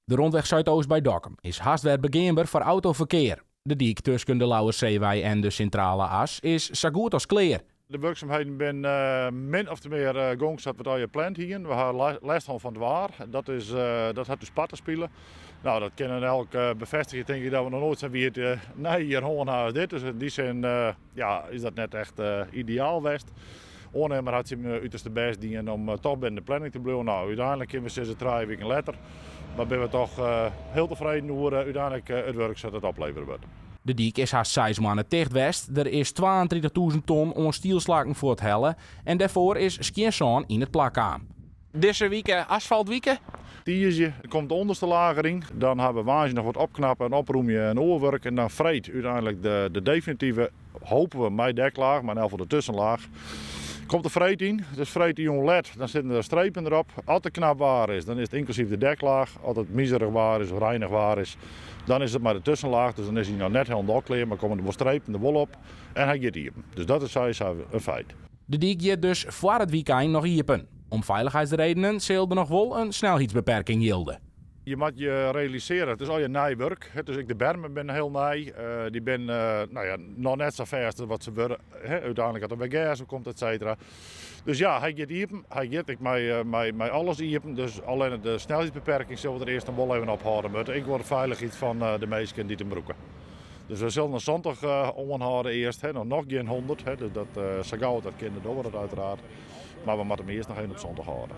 De Rondweg Zuidoost by Dokkum is hast wer begeanber foar autoferkear. De dyk tusken de Lauwersseewei en de Sintrale As is sa goed as klear. De wurksumheden binne min ofte mear gong sa't we it allegear pland hiene. We ha lêst hân fan it waar. Dat is, dat hat ús parten spile. No, dat kin in elk befêstigje tink ik dat we noch noait sa'n wiet neijier hân ha as dit. Dus yn dy sin ja, is dat net echt ideaal west. Oannimmer hat syn uterste bêst dien om toch binnen de planning te bliuwen. No, úteinlik kinne we sizze 3 wiken letter. Mar binne we toch hiel tefreden oer úteinlik it wurk sa't it oplevere wurdt. De dyk is hast 6 moanne ticht west. Der is 32.000 ton oan stielslakken fuorthelle en dêrfoar is skjin sân yn it plak kaam. Dizze wike asfaltwike. Tiisdei komt de ûnderste laach deryn. Dan ha we woansdei noch wat opknappen en oprûmje en oar wurk. En dan freed úteinlik de definitive, hope we, mei deklaach, mar yn elk gefal de tuskenlaach. Komt de freed yn. Dus freedtejûn let, dan sitte der strepen derop. As it knap waar is, dan is it ynklusyf de deklaach. As it mizerich waar is of reinich waar is, dan is it mei de tuskenlaach. Dus dan is hy noch net hielendal klear, mar komme der wol strepen der wol op en hy giet iepen. Dus dat is sawiesa in feit. De dyk giet dus foar it wykein noch iepen. Om feilichheidsredenen sil der noch wol in snelheidsbeperking jilde. Je moatte je realisearje, it is allegear nij wurk. Dus ek de bermen binne hiel nij. Dy binne no ja, noch net sa fêst as wat se wurde. Uteinlik as der wer gers op komt, et cetera. Dus ja, hy giet iepen. Hy giet ek mei alles iepen. Dus allinne de snelheidsbeperking sille we der earst noch wol even op hâlde moatte. Ek foar de feilichheid fan de minsken dy't him brûke. Dus we sille in 70 oanhâlde earst, noch gjin 100. Dus dat, sa gau dat kin, dan dogge we dat uiteraard. Mar we moatte him earst noch even op 70 hâlde.